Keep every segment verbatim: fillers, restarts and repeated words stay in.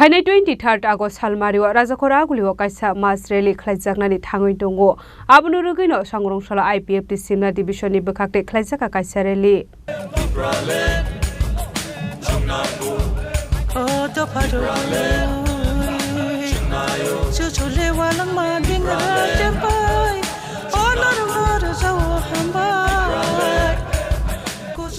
Tini twenty-third August salmario Rajakhor Agulio kaisa mass rally khlaijaknani thangwi tongo. Abono rwgwino Sangrong Sala I P F T Simna Division ni bwkhak tei khlaijak kaisa rally.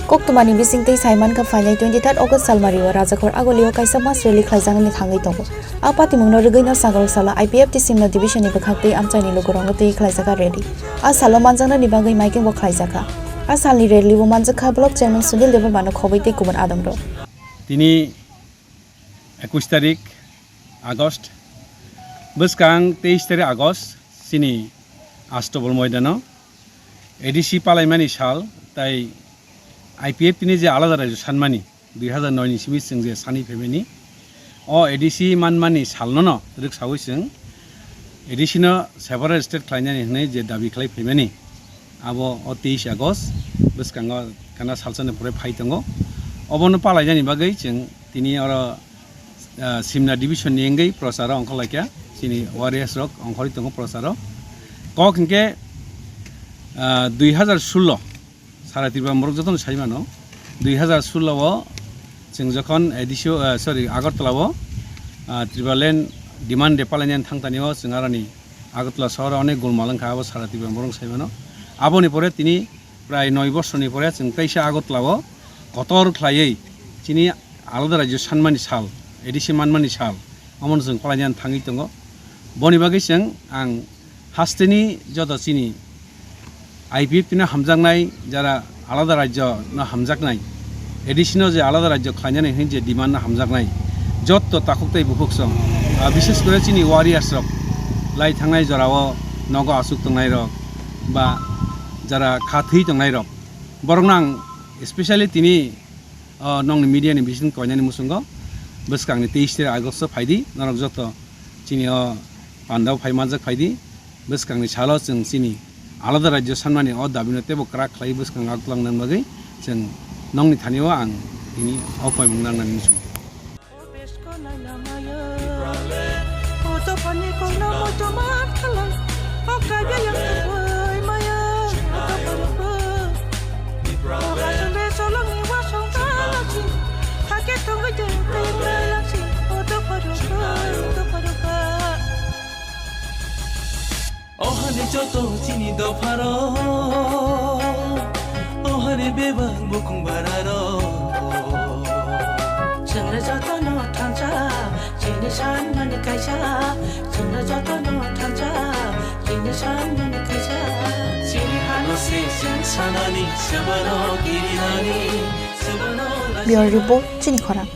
Koktwmani bisingtwi saimankha, phainai twenty-third August salmario Rajakhor Agulio kaisa mass rally khlaijaknani thangwi tongo. A patimungno rwgwino Sangrong Sala I P F T Simna Division ni bwkhak tei amchaini lukurokno twi khlaijak a rally. A salo manjaknani bagwi miking bo khlaijakha. A salni rally bo manjakha Block Chairman Sunil Debbarmano khobwi tei kubun adamrok. Tini ekush tarik August, bwskang teis tarik August, chini Astobol moidano A D C palaimani sal, tai I P F T ni je alada raijo sanmani, dui hazar noi ni simi chwng je sani phaimani, o A D C manmani salno no rwksaui chwng A D C no separate state khlainani hwnwi je dabi khlai phaimani, abo o teis August bwskango kana salsani pore phai tongo. Obono palainani bagwi chwng tini oro, ah, Simna division ni wngwi procharo ongkhorlaikha, chini warriors rok ongkhorwi tongo procharo. Kok hinkhe, ah, dui hazar sullo, sara Tripura morok jotono sai mano, dui hazar sullo o chwng jokhon A D C o, ah, sorry, Agartala o, ah, Tripura land demand de palainani thangtani o chwng aroni Agartala sohor o onek golmal wngkha, abo sara Tripura morok sai mano. Aboni pore tini prai noi bosorni pore chwng teisa Agartala o kotor khlaiwi chini alada rajyo sanmani sal, A D C manmani sal, omono chwng palainani thangwi tongo. Boni bagwi chwng ang hasteni joto chini I P F T no hamjaknai, jara alada rajyo no hamjaknai, A D C no je alada rajyo khlainani hwnwi je demand no hamjaknai, jotto takhuk tei bukhuk song, ah, bishes kore chini warriors rok lai thangnai jorao nogo aswk tongnai rok ba jara kha thwi tongnai rok, borokno ang specially tini, o, nongni media ni bising koinani muchungo bwskangni teis tarik August o phaidi, norok joto chini o pandao phai manjak phaidi, bwskangni salo chwng chini alada rajyo sanmani o dabino teibo kwrak khlai bwskang Agartala nang bagwi chwng nongni thani o ang tini o koimung nangnani muchungo. O hani joto chini dopharo, o hani bebak bukhung bararo. Chwngno jotono thansa, chini sanmani kaisa. Chwngno jotono thansa, chini sanmani kaisa. Chini hano se chwng sanani, swbano kirinani, swbano Bureau Report, Chini Khorang.